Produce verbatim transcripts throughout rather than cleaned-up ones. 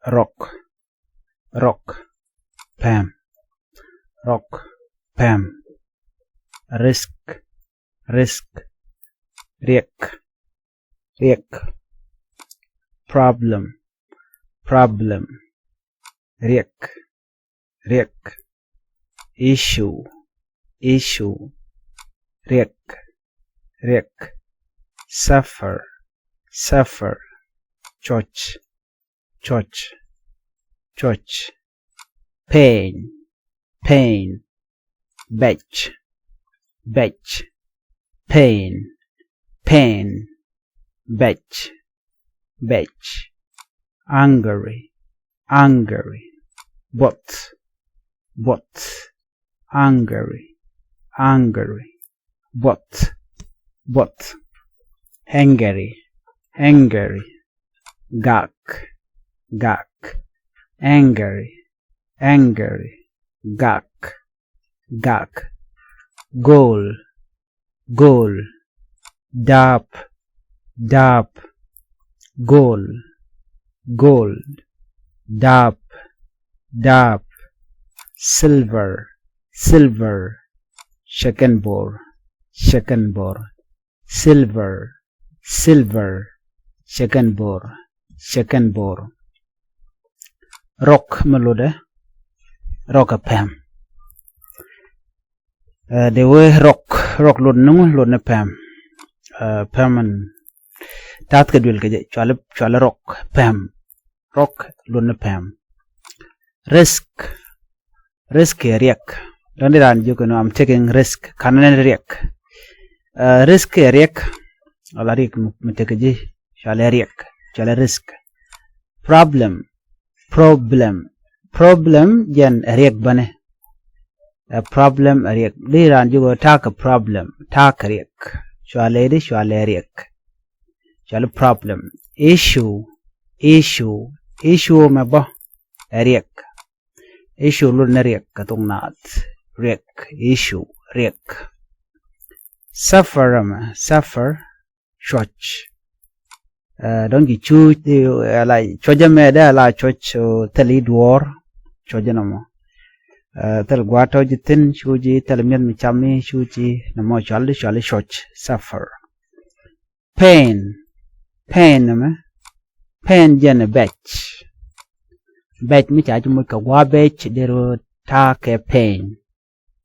Rɔk. Rɔk. Pɛm. Rɔk. Pɛm. Risk. Risk. Riɛk. Riɛk. Problem. Problem. Riɛk. Riɛk. Issue. Issue. Riɛk. Riɛk. Suffer. Suffer. Cuɔc. Cuɔc. Cuɔc. Pain. Pain. Bɛc. Bɛc. Pain. Pain. Bɛc. Bɛc. Angry. Angry. Buɔth. Buɔth. Angry. Angry. Buɔth. Buɔth. Angry. Angry. Gak. Gak. Angry. Angry. Gak. Gak. Goal. Goal. Daap. Daap. Goal. Goal. Daap. Daap. Silver. Silver. Cɛ kɛn bo̱r. Cɛ kɛn bo̱r. Silver. Silver. Cɛ kɛn bo̱r. Cɛ kɛn bo̱r. Rɔk mi lotdɛ. Rɔk ɛ pɛm. Ɛ, dee wee rɔk, rɔk lot ni ŋu, lot ni pɛm. Ɛ, pɛm ɛn ta̱th kɛ duël kɛ jɛ, cuali, cuali rɔk, pɛm. Rɔk lot ni pɛm. Risk. Risk ɛ riɛk. Dɔ̱ŋ di raan jiök ɛn, I'm taking risk. Ka̱n nɛn riɛk. Ɛ, risk ɛ riɛk. Wala riɛk mi, mi tekɛ ji̱. Cuali riɛk. Cuali risk. Problem. Problem. Problem jɛn ɛ riɛk bäni. Ɛ problem ɛ riɛk. Di raan jiök ɣöö ta̱a̱ kɛ problem. Ta̱a̱ kɛ riɛk. Cuali di, cuali riɛk. Cuali problem. Issue. Issue. Issue mɛ bä ɛ riɛk. Issue lot ni riɛk kɛ thok naath. Riɛk. Issue. Riɛk. Suffer ɛmɛ. Suffer. Cuɔc. Ɛ, dɔ̱ŋ ji̱ cuc, ɛ, ala cuɔc ɛmɛ dee ala cuɔc, ɛ, thil i̱ duɔ̱ɔ̱r, cuɔc ɛnɔmɔ. Ɛ, thil gua̱a̱th tɔ̱ ji̱ thi̱n, cuc i̱ thil mi̱eth mi cam i̱, cuc i̱ nɔmɔ cual di, cual i̱ cuɔc, suffer. Pain. Pain ɛmɛ. Pain jɛn ɛ bɛc. Bɛc mi ca ji̱ moc kɛ gua̱a̱th bɛc, dee rɔ ta̱a̱ kɛ pain.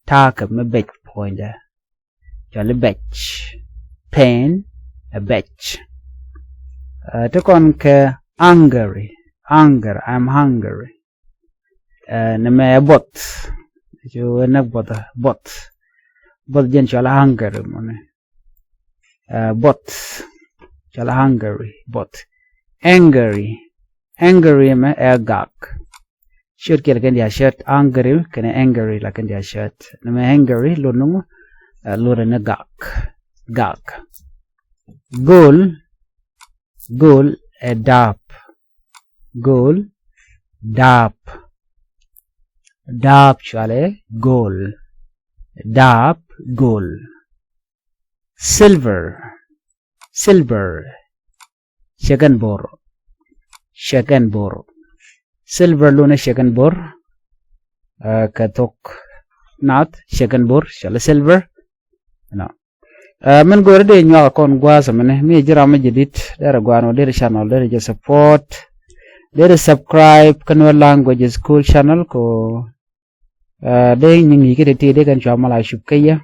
Ta̱a̱ kɛ mi bɛc puɔ̱nydɛ. Cuali bɛc. Pain, ɛ bɛc. Ɛ, ti kɔn kɛ angry. Anger, I'm hungry. Ɛ, ni mɛ ɛ buɔth. Cu ɛ näk buɔth, buɔth. Buɔth jɛn cuali hungry mɔni. Ɛ, buɔth. Cuali hungry, buɔth. Angry. Angry mɛ ɛ gak. Ciöt kiɛ la kɛn diaal ciöt, angry kɛnɛ angry la kɛn diaal ciöt. Nɛmɛ angry lot ni ŋu, ɛ, lot ni gak. Gak. Goal. Goal ɛ daap. Goal. Daap. Daap cuali goal. Daap, goal. Silver. Silver. Cɛ kɛn bo̱r. Cɛ kɛn bo̱r. Silver lot ni cɛ kɛn bo̱r. Ɛ, kɛ thok naath, cɛ kɛn bo̱r, cuali silver. Nɔ. Ɛ, min go̱o̱ri dee nyuak kɔn gua̱a̱th ɛmɛni, mi ji̱ ram mi jadid, derɛ gua̱a̱n wä, derɛ channel, derɛ jɛ support, derɛ subscribe kä Nuer Language School channel kɔ. Ɛ, dee nyiŋ yi̱ kä ti̱ti̱ dee kɛn cua mal a cup kä yɛ.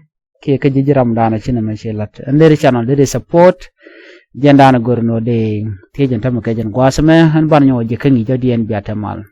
Kiɛ kä ji̱ ji̱ ram da̱a̱n a ci nɛmɛ ci la̱t. Ɛn deri channel deri support. Jɛn da̱a̱n a go̱r ni wä dee thiec jɛn tämɛ kɛ jɛn gua̱a̱th ɛmɛ. Ɛn ban nyɔk ji̱ kä ŋi̱i̱c jɔ̱diɛn bia te mal.